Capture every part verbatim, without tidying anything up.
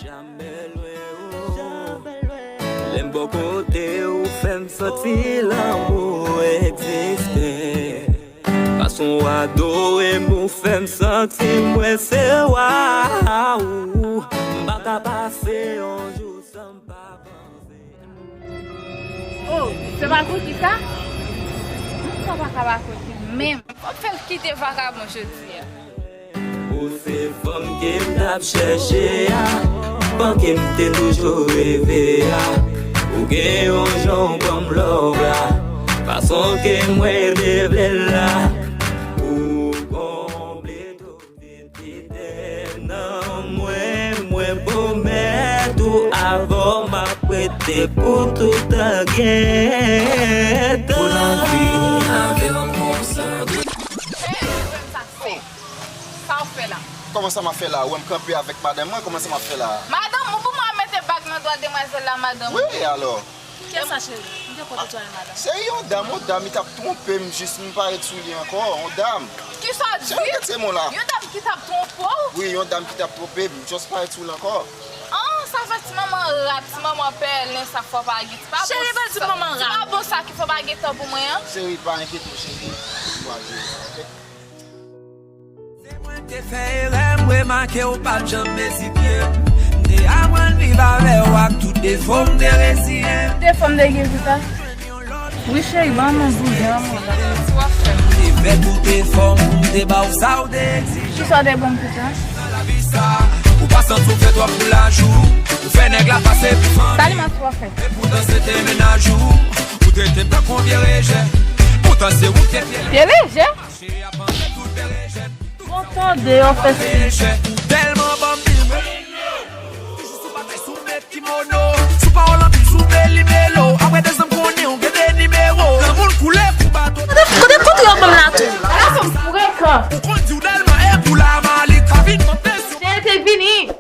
Jamè lwen ou. Lè m bò kote ou fè m santi lanmou egziste. Fason w adore m ou fè m santi mwen se wa ou. M pa ka pase yon jou san m pa panse. Oh, se pa Cookie sa? Sa pa ka pa Cookie menm. Fò m fè l kite vakabon jodi a. Ou se fanm ke m t ap chèche a, fanm ke m te toujou reve a. Ou gen yon jan w ban m love la, fason ke mwen te vle l la. Ou konble tout vid ki te nan mwen, mwen pwomèt ou avè w m ap rete pou toutan gen tan. Pou lavi avè w konsa. Sa w fè la? Kòman sa m ap fè la? Ou wè m kanpe avèk madanm mwen, kòman sa m ap fè la? Madanm ou pou mwen mete bag nan dwa demwazèl la, madanm. Wi, alò? Kiyès sa, cheri? M te konn ou t ap madanm. Se yon dam, yon dam, li t ap twonpe m jis, m parèt sou li ankò, yon dam. Kisa w di? Cheri, tèt se mwen la. Yon dam ki t ap twonpe w? Wi, yon dam ki t ap twonpe m, just parèt sou li ankò. An, sa fè ti manman rat, ti manman pèlen, sa fò pa gen. Ti pa bon. Cheri, pa di manman rat. Ti pa bon sa ki fò pa gen tan pou mwen an. Cheri, pa enkyete w, cheri. Ou pral jere sa, oke? Se mwen k te fè erè, m remake w pa t janm ezite. M te aprann viv avè w ak tout defo m, m te reziyen m. Defo m te gen pou sa? Wi, cheri, ban m yon bouzen, ban m yon bouzen. Ou te fè tout efò m pou m te ba w sa w te egzije. Kisa w te ban m pou sa? Nan lavi sa, ou pa santi w fè twòp pou laj ou. Ou fè nèg la pase pou fanmi. Sa li mèt w ap fè? Epoutan se te mennaj ou. Ou trete m tankou yon vye rejè. Poutan se ou k te pye. Vye rejè? Bon, tande, yo fè si. Tèlman banm pil mwen. Toujou sou batay sou met kimono. Sou pawòl anpil sou meli melo. Apre de zan m konnen ou gen de nimewo. Granmoun koule kou bato. Kote, kote, kote yo banm la tou? Ala fanm frekan. Ou konn di w Dèlma e pou Lamali. Ka vin mande sou. Se te vini.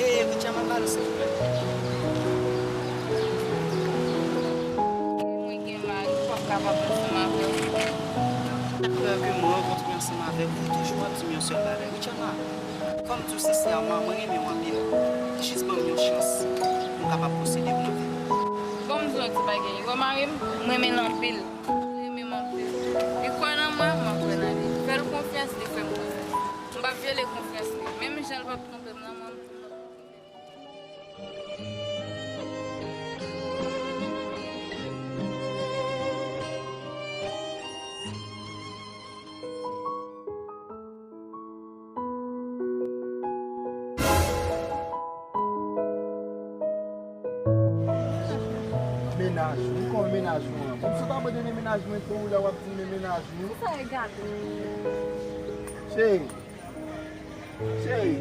Ee, Richard, m ap pale, silvouplè. Mwen gen mari, m p ap kapab ansanm avè w. Chak fwa ke mwen rankontre ansanm avèk ou, ou toujou ap di m yon sèl bagay. Richard, m a, fò m di w sensèman, mwen renmen w anpil. Jis ban m yon chans pou m kapab posede w nan vi m. Bon, m di w yon ti bagay. Ou wè mari m, m renmen l anpil. Li renmen m anpil. Li kwè nan mwen, mwen kwè nan li. Fè l konfyans, li fè m konfyans. M p ap vyole konfyans li. Menm jan l p ap twonpe m nan, mwen, m p ap twonpe l. Mennaj ou, ou konn mennaj ou an. Pou m sot abandone mennaj mwen pou ou lè w ap di m men mennaj ou. Kisa e gate? Cheri. Cheri.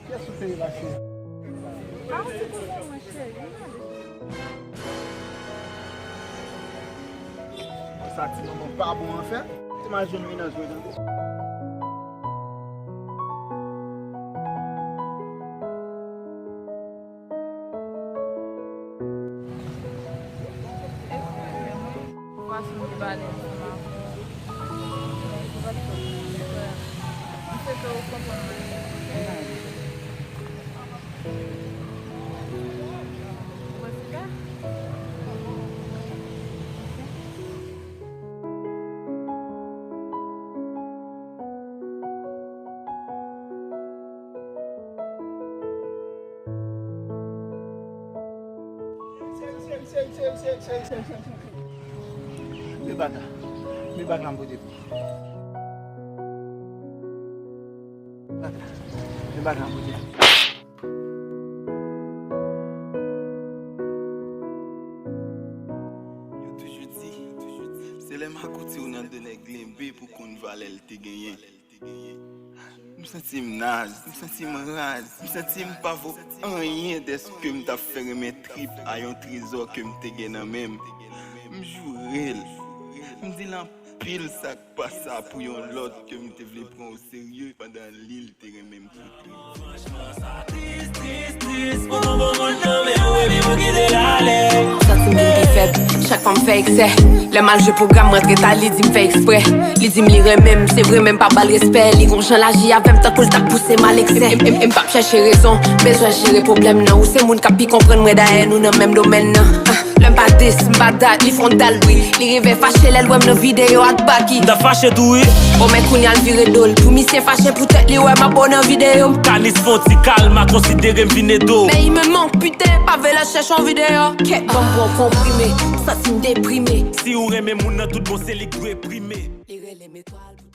Kiyès ou te ye la, cheri? Ah, se pou mwen, cheri. Sa ti manman pa bon anfèt. Te mal jwenn mennaj mwen, tande. Eskize mwen pou fason m te pale ansanm avè w. M swete w konprann mwen. Ou wè sila? Men bag la. Men bag la m pote pou ou. Yo toujou di, se lè makouti ou nan do nèg lenbe pou konn valè l te genyen. M santi m naz, m santi m raz, m santi m pa vo anyen dèske m t ap fè renmen trip a yon trezò ke m te gen nan men m. M joure l. M di l anpil sa k pa sa pou yon lòt ke m te vle pran oserye pandan li l te renmen m pou trip. Santi m vin pi fèb chak fwa m fè eksè. Lè m al jwe pwogram, m rantre ta, li di m fè eksprè. Li di m li renmen m, se vre, men m pa ba l respè. Li gon jan l aji avè m, tankou l t ap pouse m al eksè. M, m, m p ap chèche rezon, bezwen jere pwoblèm nan. Ou se moun k ap pi konprann mwen, dayè nou nan menm domèn nan. Ah, lè m pa dis, m pa dat, li fè yon dal bri. Li rive fache lè l wè m nan videyo ak Baky. M ta fache tou wi. O men kounye a l vire do l pou misye fache poutèt li wè m ap bo nan videyo m. Kanis fè yon ti kalm, a konsidere m vin ede w. Men il me manque, putain, pa vle chèche yon videyo. Kèt, ban m pran konprime, m santi m deprime. Si ou renmen moun nan tout bon, se li k dwe prime. Li rele m etwal pou